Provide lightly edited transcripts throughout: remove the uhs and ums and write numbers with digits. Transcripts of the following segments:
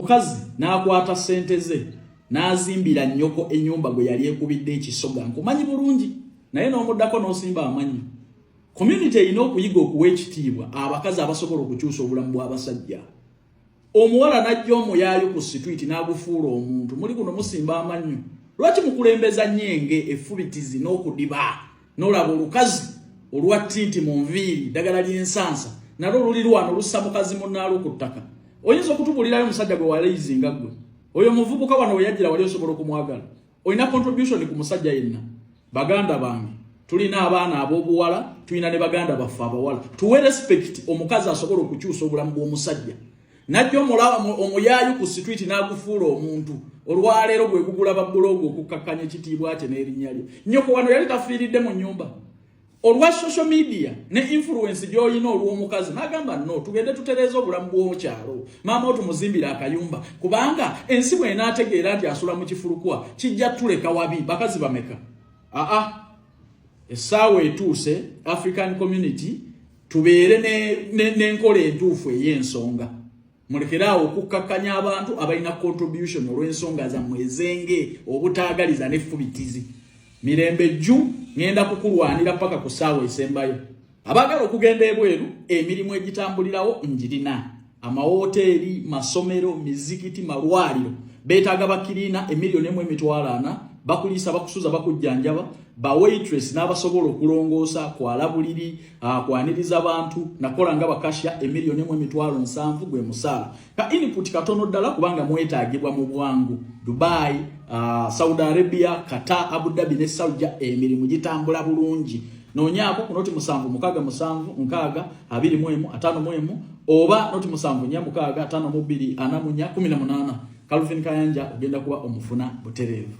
Omukazi n'akwata ssente ze n'azimbira nnyoko ennyumba gwe yali ekubidde ekisoga, nkumanyi bulungi, naye n'omuddako n'osimba amannyo. Community erina okuyiga okuwa ekitiibwa abakazi abasobola okukyusa obulamu bw'abasajja. Omuwala n'ajja omuyaayu ku situiti n'agufuula omuntu. Muli kuno musimba amannyo. Lwaki mukulembeza nnyenge, effubitizi n'okudiba? N'olaba olukazi olwa tinti mu nviiri, ddagala ly'ensansa nalwo luli lwano lussa mukazi munnaalwo ku ttaka. Oyinza okutubulirayo omusajja gwe waleyizinga ggwe? Oyo muvubuka wano we yajjira wali osobola okumwagala? Olina contribution ku musajja yenna? Baganda bange, tulina abaana ab'obuwala, tulina ne baganda baffe abawala. Tuwe respect omukazi asobola okukyusa obulamu bw'omusajja. Najja omuyaayu ku situiti n'agufuula omuntu. Olwaleero gwe gugula babulogo okukkakkanya ekitiibwa kye n'erinnya lye. Nnyoko wano yali tafiiridde mu nnyumba olwa social media ne influence gy'olina olw'omukazi n'agamba, no tugende tutereeze obulamu bw'okyalo, maama otumuzimbira akayumba, kubanga ensi bw'enaategeera nti asula mu kifulukwa kijja tuleka wabi. Bakazi bameka? Aa, essaawa etuuse African community tubeere n'enkola entuufu ey'ensonga. Mulekere awo okukkakkanya abantu abalina contribution olw'ensonga zammwe ezenge, obutaagaliza n'effubitizi. Mirembe jju, ŋŋenda kukulwanira paka ku ssaawa esembayo. Abaagala okugenda ebweru, emirimu egitambulirawo njirina: amawoteeri, masomero, mizikiti, malwaliro. Beetaaga ba cleaner 1,400,000. Bakuliisa, bakusuza, bakujjanjaba, ba waitress n'abasobola okulongoosa, kwala buliri, kwaniriza bantu, nakola nga ba cashier. 1,700,000 gwe musaala. Ka input katono ddala kubanga mwetaagibwa mu bwangu. Dubai, Saudi Arabia, Qatar, Abu Dhabi ne Sauja, emirimu gitambula bulungi. Noonyaako ku 076 60 21 51 oba 074 652 44 18. Calvin Kayanja, ogenda kuba omufuna butereevu.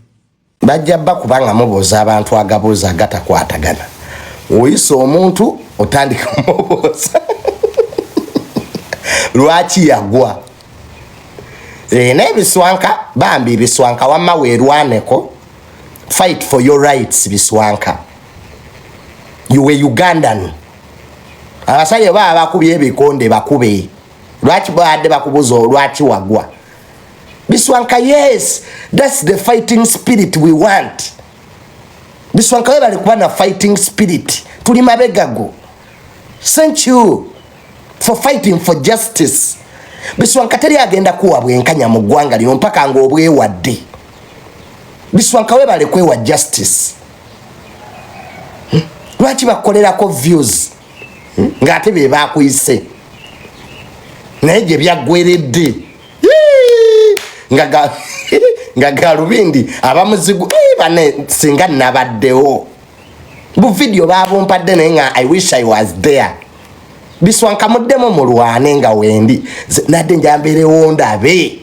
Bajja bba kubanga mubuuza abantu agabuuza agatakwatagana. Oyisa omuntu otandika mubuuza lwaki yagwa. Naye Biswanka, bambi Biswanka, wamma weerwaneko. Fight for your rights, Biswanka. You were Ugandan. Abasajja baba bakubye ebikonde, bakube. Lwaki babadde bakubuuza lwaki wagwa, Biswanka? Yes, that's the fighting spirit we want. Biswanka, webale kuba na fighting spirit. Tuli mabegago. Thank you for fighting for justice, Biswanka. Teri agenda kuwa bwenkanya mu ggwanga lino mpaka nga obwewadde. Biswanka, webale kwewa justice. Lwaki bakolerako views? Ng'ate be bakuyise, naye gye byaggweredde nga galubindi abamuzigu bane. Singa nabaddewo, bu video babumpadde, naye nga I wish I was there. Biswanka, muddemu mulwane nga wendi. Nadde njambeerewo ndabe.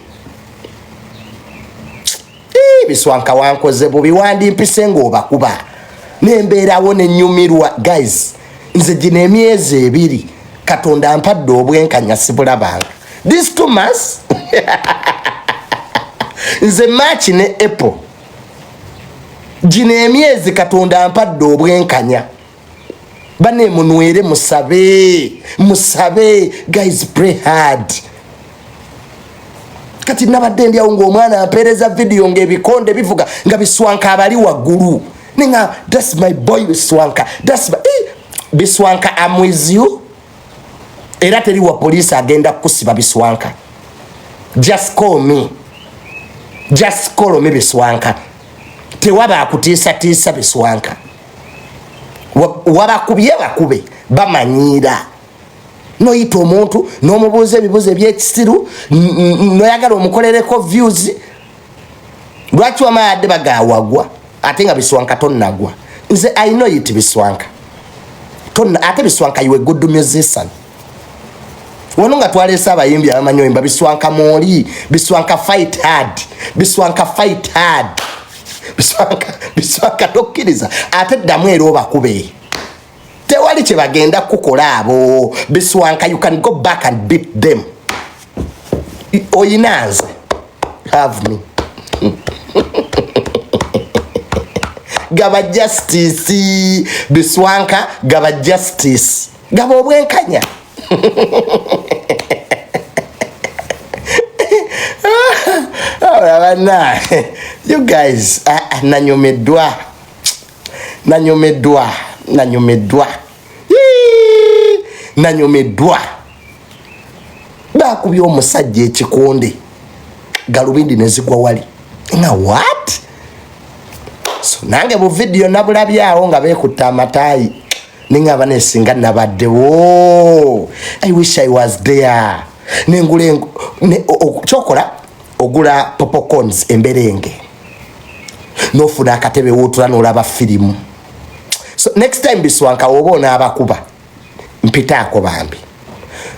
Biswanka, wankoze bubi. Wandimpise ng'obakuba nembeerawo nenyumirwa. Guys, nze gino emyezi 2 Katonda ampadde obwenkanya sibulabanga. This 2 months, nze March ne April, gino emyezi Katonda ampadde obwenkanya. Bane, munwere, musabe, musabe. Guys, pray hard. Kati nabadde ndyawo ngaomwana ampeereza video ngaebikonde bivuga nga Biswanka abali waggulu, ninga that's my boy Biswanka, that's my... Eh, Biswanka, am with you. Era teri wa poliisi agenda kukusiba, Biswanka. Just call me, just call me, Biswanka. Tewaba akutiisatiisa, Biswanka. Wabakubye bakube, bamanyiira. Noyita omuntu n'omubuuza ebibuuzo ebyekisiru, noyagala omukolereko views. Lwaki wamayadde bagawagwa ate nga Biswanka tonnagwa? Nze I know it, Biswanka. Tonna, ate Biswanka, you a good musician. Wano nga twaleese abayimbi abamanyi oyimba, Biswanka mwoli. Biswanka, fight hard. Biswanka, fight hard. Biswanka, Biswanka, tokkiriza. Ate ddamu era obakube. Tewali kye bagenda kukola abo. Biswanka, you can go back and beat them. Oyina nze, have me. Gaba justice, Biswanka, gaba justice, gaba obwenkanya. Wabula banna, you guys, ah, ah, nanyumiddwa, nanyumiddwa, nanyumiddwa, nanyumiddwa. Bakubye omusajja ekikonde, galubindi nezigwa wali nga what? So nange bu video nabulabyawo nga bekutta amataayi, nengamba nesinga nabaddewo. I wish I was there. Nengula kyokola, ogula popcorns emberenge, nofuna akatebe wotula nolaba firimu. So next time Biswanka woba onaabakuba, mpitaako bambi.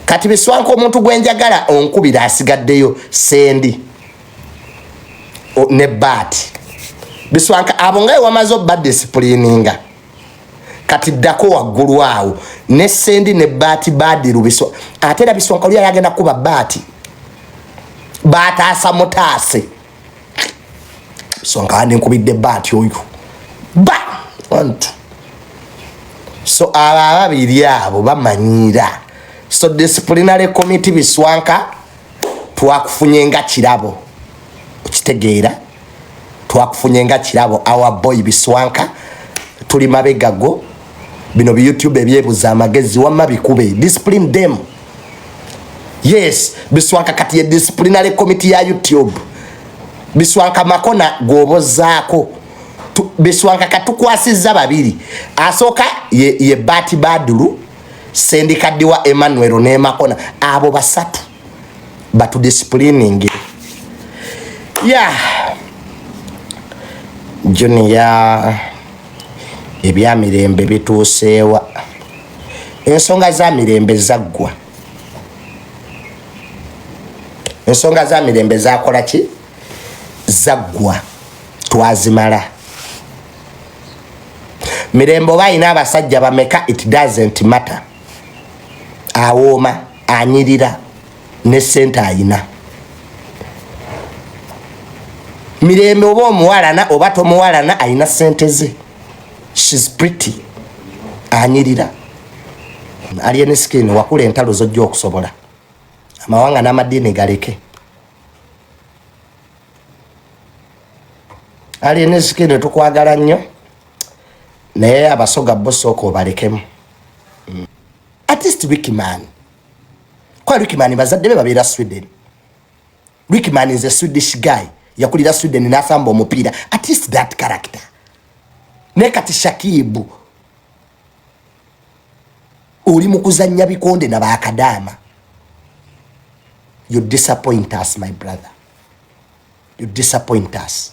Kati Biswanka, omuntu gwenjagala onkubira asigaddeyo Sendi ne Baati. Biswanka, abo nga wamaze obba disciplininga, kati ddako waggulu awo ne Sendi ne Baati Badiru. Biswa ate era Biswanka oli yagenda kuba Baati, bataasa mutaase. Biswanka wandi nkubidde Baati oyo ba one, two. So abo ababiri abo bamanyiira. So disciplinary committee, Biswanka, twakufunye nga kirabo, okitegeera? Twakufunye nga kirabo, our boy Biswanka. Tuli mabega go. Bino bi YouTube ebyebuza amagezi, wamma bikube, discipline them. Yes, Biswanka kati ye disciplinary committee ya YouTube. Biswanka, makona gwobozaako. Biswanka katukwasizza babiri. Asooka ye Bati Badulu, Sendikaddiwa Emmanuel ne Makona. Abo basatu batudisciplining ya Junior. Ebyamirembe bituuseewa? Ensonga za Mirembe zaggwa. Ensonga za Mirembe zakola ki? Zaggwa, twazimala. Mirembe oba ayina abasajja bameka, it doesn't matter. Awooma, anyirira, ne sente ayina. Mirembe oba omuwalana oba tomuwalana, ayina sente ze. She's pretty, anyirira. Alien Skin, wakula entalo zojja okusobola. Amawanga n'amadiini galeke. Alien Skin, tukwagala nnyo, naye Abasoga bo sooka obalekemu. At least Rickman, kwa Rickman bazadde be babeera Sweden. Rickman is a Swedish guy, yakulira Sweden n'asamba omupiira. At least that character. Naye kati Shakibu, oli mu kuzannya bikonde na bakadaama. You disappoint us, my brother, you disappoint us.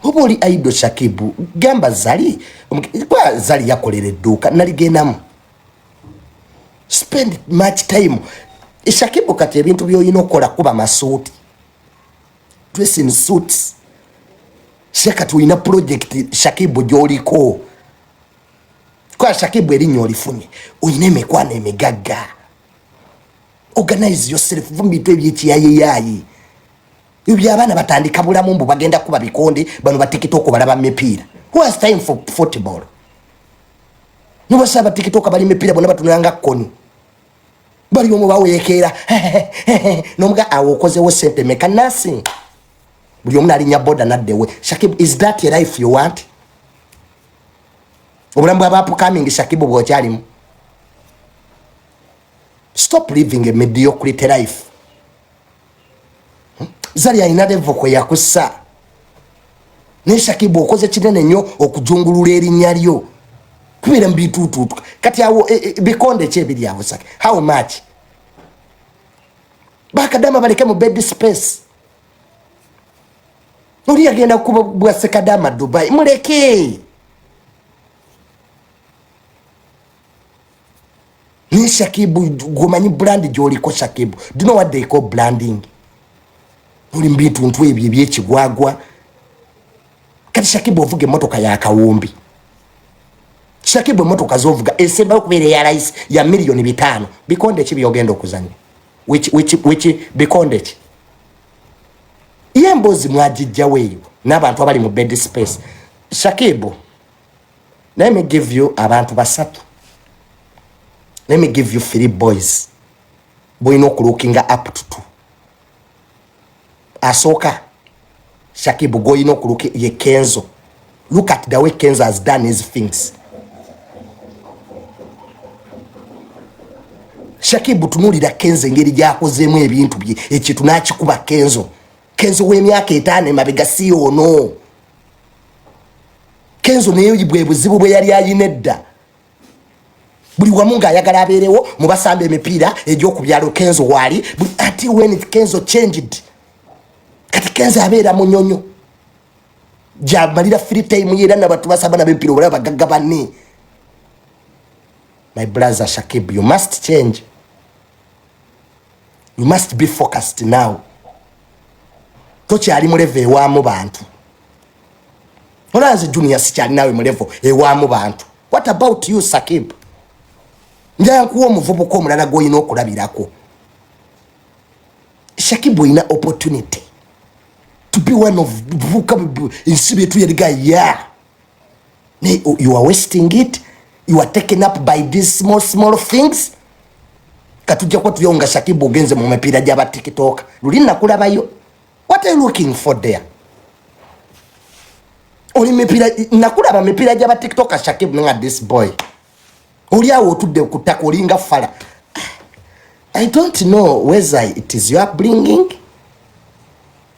Oba oli idol, Shakibu, gamba Zali, kwa Zali yakolera edduuka naligendamu. Spend much time, Shakibu. Kati ebintu byolina okukola, kuba masuuti, dress in suits. Kati olina project, Shakibu, gyoliko. Kwa Shakibu erinnya olifunye, olina emikwano emigagga. Organize yourself, va mu bintu ebyekiyayeyayi ebyo. Abaana batandika bulamu mbu bagenda kuba bikonde. Bano batikitoko balaba mipiira. Who has time for football? Nobasa abatikitoka bali mipiira bonna batunulanga koni, bali omu bawekeera nomuga awo okozewo sente meka? Nothing. Buli omu nalinya boda naddewe. Shakib, is that a life you want? Obulamu bwaba upcoming, Shakibu, bwokyalimu. Stop living a mediocrity life. Zali alina level kwe yakussa, naye Shakibu okoze kinene nnyo okujungulula erinnya lyo kubeera mu bituutuutu. Kati awo bikonde ki ebiri awo? Sake, how much? Bakadama baleke mu bed space. Oli yagenda kuba bwa sekadama Dubai, muleke. Naye Shakibu, gwomanyi brand gyoliko. Shakibu, do you know what they call branding? Oli mubintuntu ebyo ebyekigwagwa. Kati Shakibu, ovuga emotoka yakawumbi. Shakibu, emotoka zovuga esembayo okubeera eya layisi ya 5 miliyoni. Bikonde ki byogenda okuzanya? Which bikonde ki? Ye emboozi mwagijjawo eyo n'abantu abali mu bed space. Shakibu, let me give you abantu basatu, let me give you three boys bolina okulookinga up to. Two. Asooka Shakibu gwolina okuluka ye Kenzo. Look at the way Kenzo has done his things. Shakibu, tunuulira Kenzo engeri gy'akozeemu ebintu bye, ekintu n'akikuba. Kenzo, Kenzo w'emyaka 5 emabega si ono Kenzo. Naye bwe buzibu bwe yali ayina edda, buli wamu ng'ayagala abeerewo mu basamba emipiira egy'okubyalo, Kenzo waali. Ati when Kenzo changed, kati Kenzo abeera munyonyo gyamalira free time ye, era nabatu basamba nabo emipiira obulaba bagagga banne. My brother Shakib, you must change, you must be focused now. Tokyali mu level ewaamu bantu. Olanze Junior, sikyali nawe mu level ewaamu bantu. What about you, Sakib? Njala nkuwa omuvubuka omulala gwolina okulabirako. Shakib, olina opportunity to be one of buvubuka ensi betuyeriga ya, you are wasting it. You are taken up by these small small things. Katujja kuba tuyo nga Shakibu ogenze mu mipiira gy'aba TikTok. Luli nakulabayo. What are you looking for there? Oli mipiira, nakulaba mipiira gy'aba TikTok, Shakibu, nga this boy oli awo otudde ku ttaka olinga fala. I don't know whether it is your upbringing.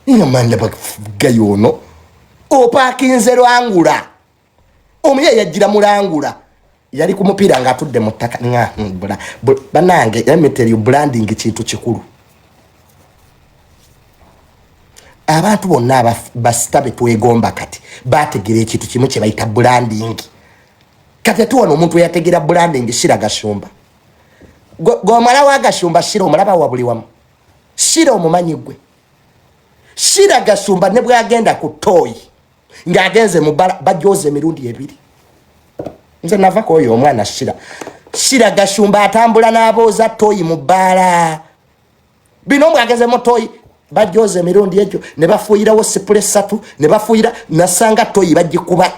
Nga gayo ono opaakinze lwangula, omuye yajjira mulangula, yali ku mupiira ng'atudde mu ttaka. Nga bannange, let me tell you, branding kintu kikulu. Abantu bonna basita betwegomba kati bategera ekintu kimu kye bayita branding. Kati atuwano omuntu eyategera branding, Shira Gashumba. Gomala wa Gashumba, Shira omulaba wa buli wamu. Shira omumanyi gwe? Shira Gashumba ne bwagenda ku toyi ng'agenze mu bbala, bajoza emirundi ebiri. Nze navako oyo omwana Shira. Shira Gashumba atambula n'abooza toyi mu bbaala. Bino mbwageze mu toyi, bajoza emirundi egyo ne bafuuyirawo spray 3, ne bafuuyira, nasanga toyi bagikuba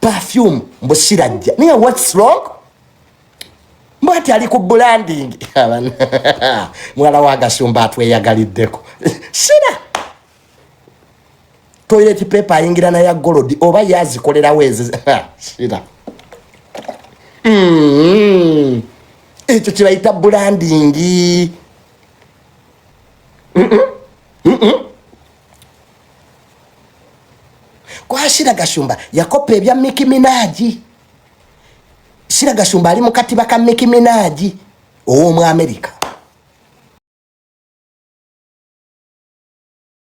perfume. Mbu Shirajja, naye what's wrong? Mbwati ali ku branding. Muwala wa Gashumba atweyagaliddeko. Shira toilet paper ayingira naya gold oba yazikolerawo ezi. Shira, Ekyo kibayita branding. Kwa Shira Gashumba yakopa ebya Nicki Minaj. Shira Gashumba ali mu katiba ka Nicki Minaj ow'omu America.